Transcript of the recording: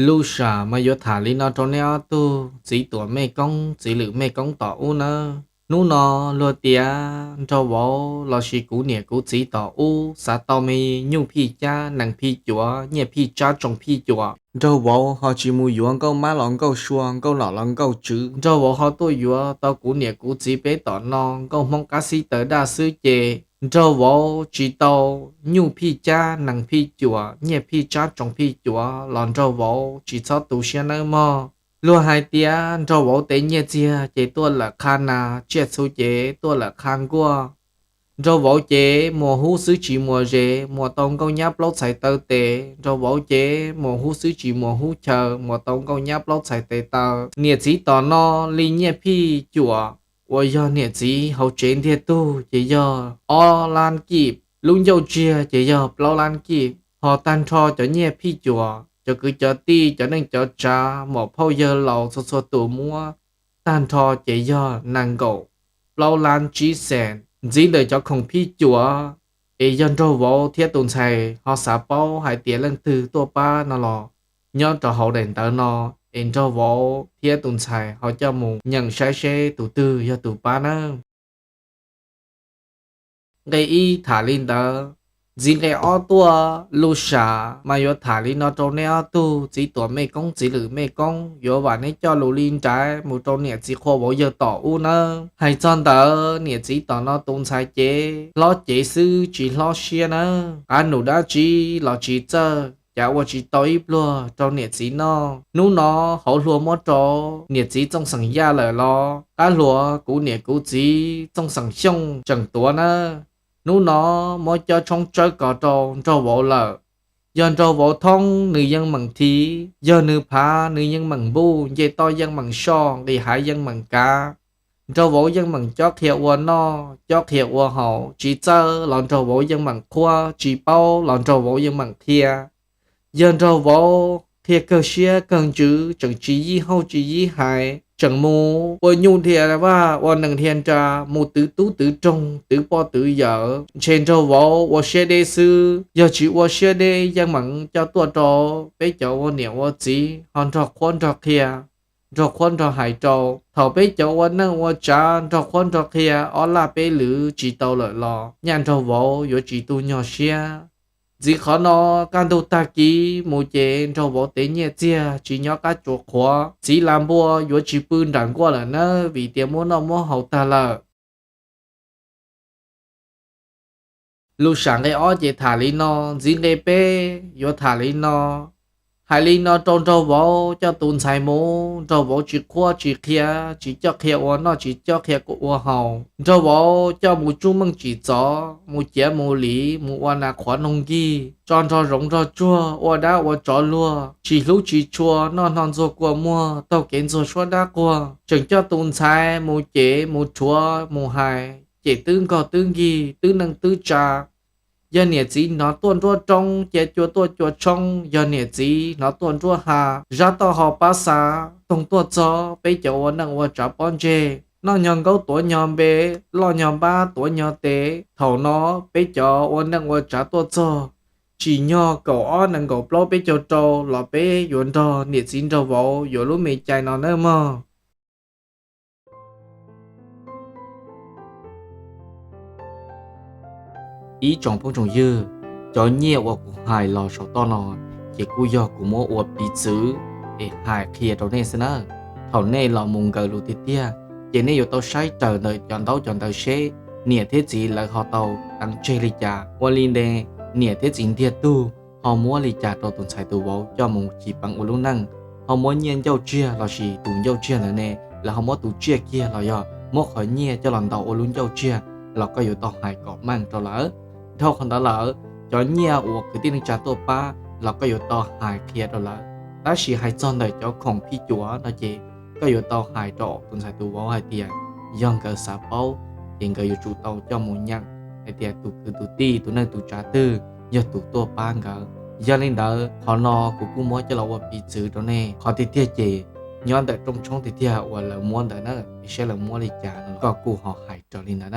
Lub sam mas yuav tham li no rau nej ob tug txiv tuam mej koob txiv lwm mej koob tom ub nawb. Hnub no luag tias nraug vauv lossis kuv niam kuv txiv tom ub xav tau me nyuj phij cab nees phij cuav nyiaj phij tsab tsoos phij cuam, nraug vauv ho tsis mus yuav nkauj mab los nkauj sua nkauj nom los nkauj tswv, nraug vauv ho tuaj yuav tau kuv niam kuv txiv peb tom no nkauj hmoob qab xib taws daj xwb ces nraug vauv tsis tau nyuj phij cab nees phij cuam nyiaj phij tsab tsoos phij cuam los nraug vauv tsis txhob tu siab nawb mog. Luag hais tias nraug vauv tev nyiaj txiag ces tuaj lawm qha nas, tsiaj txhu ces tuaj lawm qha nkuaj. Nraug vauv ces muas hub xwb tsis muas zes, muas tau nkauj nyab plaub txhais taw tes. Nraug vauv ces muas hub xwb tsis muas hub chaw, muas tau nkauj nyab plaub txhais tes taw. Niam txiv tom no li nyiaj phij cuam uas yog niam txiv hauv tsev ntiag tug ces yog ob lab kij, lub ncauj tsiag ces yog plaub lab kij, ho tag nrho cov nyiaj phij cuam cov kwv cov tij cov neej cov tsav muam phauj yawg laus txhua txhua tus muab tag nrho ces yog nees nkaum plaub lab tsib xees. Ntxiv ntawm cov khoom phij cuam es yog nraug vauv thiab tus ntxhais ho xav paub hais tias leej twg tuaj pab no los nyob rau hauv daim ntawv no es nraug vauv thiab tus ntxhais ho coj mus nyeem saib seb tus twg yog tus pab nawb. Nqe ib tham li ntawd. Ntxiv nqe ob tuaj, lus sam mas yuav tham li no rau nej ob tug txiv tuam mej koob txiv lwm mej koob, yuav vam neb coj lus li nraiv mus rau niam txiv qhua vauv yawg tom ub nawb. Hais txog ntawd niam txiv tom no tus ntxhais ces hlob cev xwb tsis hlob siab nawb, qab num dab tsi los tsis txawj, cav ua tsis tau ib pluag rau niam txiv noj. Hnub no hauv hlua muab rau niam txiv Txooj Xeem Yaj lawm los qab hluas kuv niam kuv txiv Txooj Xeem Xyooj tseem tuav nawb. Hnub no muab cob tshoob tsawb kos rau nraug vauv lawm. Yog nraug vauv thoob nws yeej meem thiv, yog nws phav nws yeej meem npuj, nce toj yeej meem soj, nqis hav yeej meem kav. Nraug vauv yeej meem cob qhia ua noj cob qhia ua haus, tsis txawj los nraug vauv yeej meem qhuab, tsis paub los nraug vauv yeej meem qhia. Yog nraug vauv qhia kawg siab kawg ntsws, tseem tsis yib hauj tsis yib hais, tseem mus ua nyuj dhia vaj ua nees dhia nra, mus twv tub twv roog twv poj twv yawm, ntshe nraug vauv ua siab deb xwb. Yog tsis ua siab deb yeej meem coj tuaj rau peb cov ua niam ua txiv ho nrog qhuab nrog qhia, nrog qhuab nrog hais rau. Thaum peb cov ua neej ua tsav nrog qhuab nrog qhia ob laj peb lwm tsis tau lawm los nyaj nraug vauv yuav tsis tu nyuag siab. Ntxiv qhov no kaj ntug tag kis mus ces nraug vauv tev nyiaj txiag tsis nyob qab tsuas qhuav, txiv las npua yuav tsis pw nram nkuaj lawm nawb, vim tias muab noj muab haus tag lawm. Lus sam nqe ob ces tham li no, ntxiv nqe peb yuav tham li no. Hais li no rau nraug vauv coj tus ntxhais mus, nraug vauv tsis qhuab tsis qhia, tsis coj qhia ua noj tsis coj qhia ua haus, nraug vauv coj mus tsuj meej tsim txov, mus ciav mus liv, mus ua nas qhuav noog nkig, tso nrog zoov nrog tsuag, ua dab ua tsov luag, tsis hlub tsis tshua, noj hno ntxuag kua muag, taug kev ntxuag suab dab quag. Tseem coj tus ntxhais mus cev mus rhuav mus hais, cem twb nkog twb nkig, twb neej twb tsa. Yog niam txiv hnov tuaj nruab roob, cia cua tuaj cua tshoob, yog niam txiv hnov tuaj nruab ha, zab toj ho pab xa, toog tuaj txog peb cov ua neej ua tsav pob ntseg, noj nyog nkaub tuav nyog npe, loj nyog npab tuav nyog tes. Thaum no peb cov ua neej ua tsav tuaj txog tsim nyog kaum ob nees nkaum plaub peb caug rau los peb yuav nrog niam txiv nraug vauv yuav lub me cai no nawb mog. Ib tsoom phooj tsoom ywg, cov nyiaj uas kuv hais los saum toj no ces kuj yog kuv muab ua piv txwv es hais qhia rau nej xwb nawb. Thaum nej los mus nkawd lus tiag tiag ces nej yuav tau saib raws ntawm cov ntaub cov ntawv seb niam thiab txiv lawv ho tau teev tseg li cas. Ua li ntawd niam thiab txiv ntiag tug ho muab li cas rau tus ntxhais tus vauv coj mus chiv peev ua lub neej, ho muab nyiaj ncauj tsiag lossis tus ncauj tsiag ntawd ne, lawv ho muab tus tsiaj kiag los yog muab qhov nyiaj coj los ntaus ua lub ncauj tsiag los koj yuav tau hais kom meej rau lawv. Dhau qhov ntawd lawm, cov nyiaj uas kwv tij neej tsa tuaj pab los koj yuav tau hais qhia rau lawv. Tab sis hais txog ntawm cov khoom phij cuam no ces koj yuav tau hais rau tus ntxhais tus vauv hais tias yog nkawd xav paub ces nkawd yuav tsum tau coj mus nyeem hais tias tus kwv tus tij tus neej tus tsav twg yog tus tuaj pab nkawd. Yog li ntawd qhov no kuv kuj muab coj los ua piv txwv rau nej. Qhov tiag tiag ces nyob ntawm rooj tshoob tiag tiag uas lawv muab ntawd na, es saib lawv muab li cas no koj kuj ho hais raws li ntawd na.